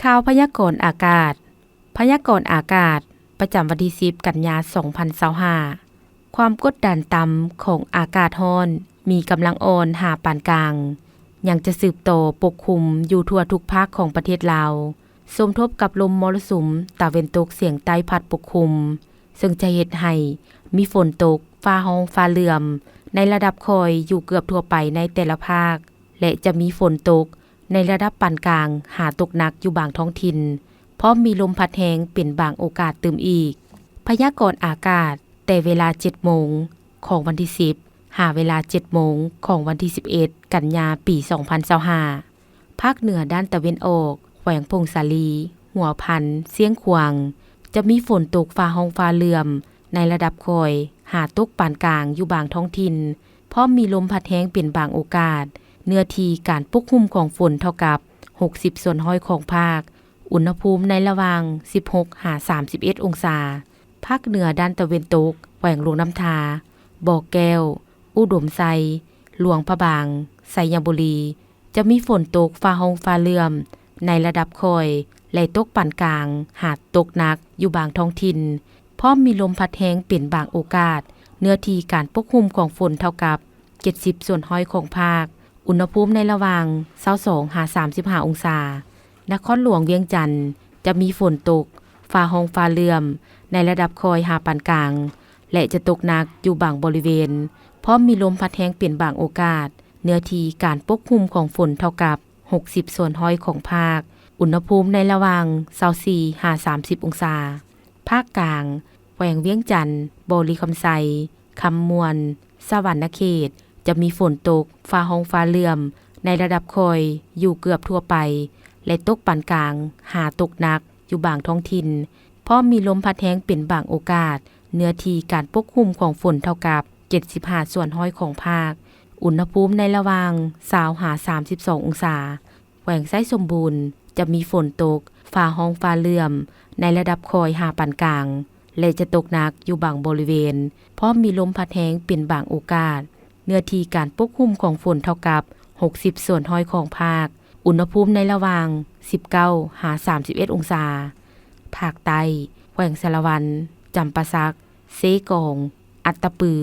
ຂ່າວພະຍາກອນອາກາດ. ພະຍາກອນອາກາດ ປະຈຳວັນທີສິບ ກັນຍາ ສອງພັນຊາວຫ້າ. ຄວາມກົດດັນຕ່ຳຂອງອາກາດຮ້ອນມີກຳລັງອ່ອນຫາປານກາງ ຍັງຈະສືບຕໍ່ປົກຄຸມຢູ່ທົ່ວທຸກພາກຂອງປະເທດລາວ, ສົມທົບກັບລົມມໍລະສຸມຕາເວັນຕົກສຽງໃຕ້ພັດປົກຄຸມ, ເຊິ່ງຈະເຮັດໃຫ້ມີຝົນຕົກ, ຟ້າຮ້ອງຟ້າເຫຼື້ອມໃນລະດັບຄ່ອຍຢູ່ເກືອບທົ່ວໄປໃນແຕ່ລະພາກ ແລະ ຈະມີຝົນຕົກໃນລະດັບປານກາງຫາຕົກໜັກຢູ່ບາງທ້ອງຖິ່ນ, ພ້ອມມີລົມພັດແຮງເປັນບາງໂອກາດຕື່ມອີກ. ພະຍາກອນອາກາດ ແຕ່ເວລາເຈັດໂມງຂອງວັນທີສິບ ຫາເວລາເຈັດໂມງຂອງວັນທີສິບເອັດ ກັນຍາ ປີສອງພັນຊາວຫ້າ. ພາກເໜືອດ້ານຕາເວັນອອກ, ແຂວງຜົ້ງສາລີ, ຫົວພັນ, ຊຽງຂວາງ ຈະມີຝົນຕົກ, ຟ້າຮ້ອງຟ້າເຫຼື້ອມໃນລະດັບຄ່ອຍຫາຕົກປານກາງຢູ່ບາງທ້ອງຖິ່ນ, ພ້ອມມີລົມພັດແຮງເປັນບາງໂອກາດ. ເນື້ອທີ່ການປົກຄຸມຂອງຝົນເທົ່າກັບ ຫົກສິບສ່ວນຮ້ອຍຂອງພາກ. ອຸນຫະພູມໃນລະຫວ່າງ ສິບຫົກ ຫາ ສາມສິບເອັດ ອົງສາ. ພາກເໜືອດ້ານຕາເວັນຕົກ, ແຂວງຫຼວງນ້ຳທາ, ບໍ່ແກ້ວ, ອຸດົມໄຊ, ຫຼວງພະບາງ, ໄຊຍະບູລີ ຈະມີຝົນຕົກ, ຟ້າຮ້ອງຟ້າເຫຼື້ອມໃນລະດັບຄ່ອຍ ແລະ ຕົກປານກາງ ຫາຕົກໜັກຢູ່ບາງທ້ອງຖິ່ນ, ພ້ອມມີລົມພັດແຮງເປັນບາງໂອກາດ. ເນື້ອທີ່ການປົກຄຸມຂອງຝົນເທົ່າກັບ ເຈັດສິບສ່ວນຮ້ອຍຂອງພາກ. ອຸນຫະພູມໃນລະຫວ່າງ ຊາວສອງ ຫາ ສາມສິບຫ້າ ອົງສາ. ນະຄອນຫຼວງວຽງຈັນ ຈະມີຝົນຕົກ, ຟ້າຮ້ອງຟ້າເຫຼື້ອມໃນລະດັບຄ່ອຍຫາປານກາງ ແລະ ຈະຕົກໜັກຢູ່ບາງບໍລິເວນ, ພ້ອມມີລົມພັດແຮງເປັນບາງໂອກາດ. ເນື້ອທີ່ການປົກຄຸມຂອງຝົນເທົ່າກັບ ຫົກສິບສ່ວນຮ້ອຍຂອງພາກ. ອຸນຫະພູມໃນລະຫວ່າງ ຊາວສີ່ ຫາ ສາມສິບ ອົງສາ. ພາກກາງ, ແຂວງວຽງຈັນ, ບໍລິຄຳໄຊ, ຄຳມ່ວນ, ສະຫວັນນະເຂດ ຈະມີຝົນຕົກ, ຟ້າຮ້ອງຟ້າເຫຼື້ອມໃນລະດັບຄ່ອຍຢູ່ເກືອບທົ່ວໄປ ແລະ ຕົກປານກາງ ຫາຕົກໜັກຢູ່ບາງທ້ອງຖິ່ນ, ພ້ອມມີລົມພັດແຮງເປັນບາງໂອກາດ. ເນື້ອທີ່ການປົກຄຸມຂອງຝົນເທົ່າກັບ ເຈັດສິບຫ້າສ່ວນຮ້ອຍຂອງພາກ. ອຸນຫະພູມໃນລະຫວ່າງ ຊາວ ຫາ ສາມສິບສອງ ອົງສາ. ແຂວງໄຊສົມບູນ ຈະມີຝົນຕົກ, ຟ້າຮ້ອງຟ້າເຫຼື້ອມໃນລະດັບຄ່ອຍຫາປານກາງ ແລະ ຈະຕົກໜັກຢູ່ບາງບໍລິເວນ, ພ້ອມມີລົມພັດແຮງເປັນບາງໂອກາດ. ເນື້ອທີ່ການປົກຄຸມຂອງຝົນເທົ່າກັບ ຫົກສິບສ່ວນຮ້ອຍຂອງພາກ. ອຸນຫະພູມໃນລະຫວ່າງ ສິບເກົ້າ ຫາ ສາມສິບເອັດ ອົງສາ. ພາກໃຕ້, ແຂວງສາລະວັນ, ຈຳປາສັກ, ເຊກອງ, ອັດຕະປື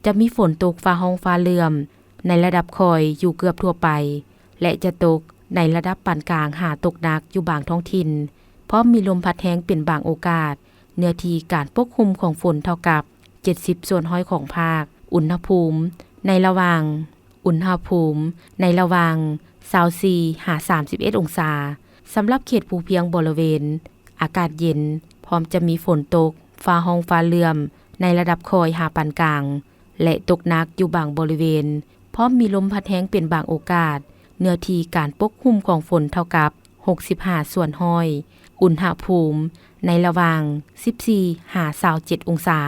ຈະມີຝົນຕົກ, ຟ້າຮ້ອງຟ້າເຫຼື້ອມໃນລະດັບຄ່ອຍຢູ່ເກືອບທົ່ວໄປ ແລະ ຈະຕົກໃນລະດັບປານກາງຫາຕົກໜັກຢູ່ບາງທ້ອງຖິ່ນ, ພ້ອມມີລົມພັດແຮງເປັນບາງໂອກາດ. ເນື້ອທີ່ການປົກຄຸມຂອງຝົນເທົ່າກັບ ເຈັດສິບສ່ວນຮ້ອຍຂອງພາກ. ອຸນຫະພູມໃນລະຫວ່າງ, ອຸນຫະພູມໃນລະຫວ່າງ ຊາວສີ່ ຫາ ສາມສິບເອັດ ອົງສາ. ສຳລັບເຂດພູພຽງບໍລິເວນ ອາກາດເຢັນ, ພ້ອມຈະມີຝົນຕົກ, ຟ້າຮ້ອງຟ້າເຫຼື້ອມໃນລະດັບຄ່ອຍຫາປານກາງ ແລະ ຕົກໜັກຢູ່ບາງບໍລິເວນ, ພ້ອມມີລົມພັດແຮງເປັນບາງໂອກາດ. ເນື້ອທີ່ການປົກຄຸມຂອງຝົນເທົ່າກັບ ຫົກສິບຫ້າສ່ວນຮ້ອຍ. ອຸນຫະພູມໃນລະຫວ່າງ ສິບສີ່ ຫາ ຊາວເຈັດ ອົງສາ.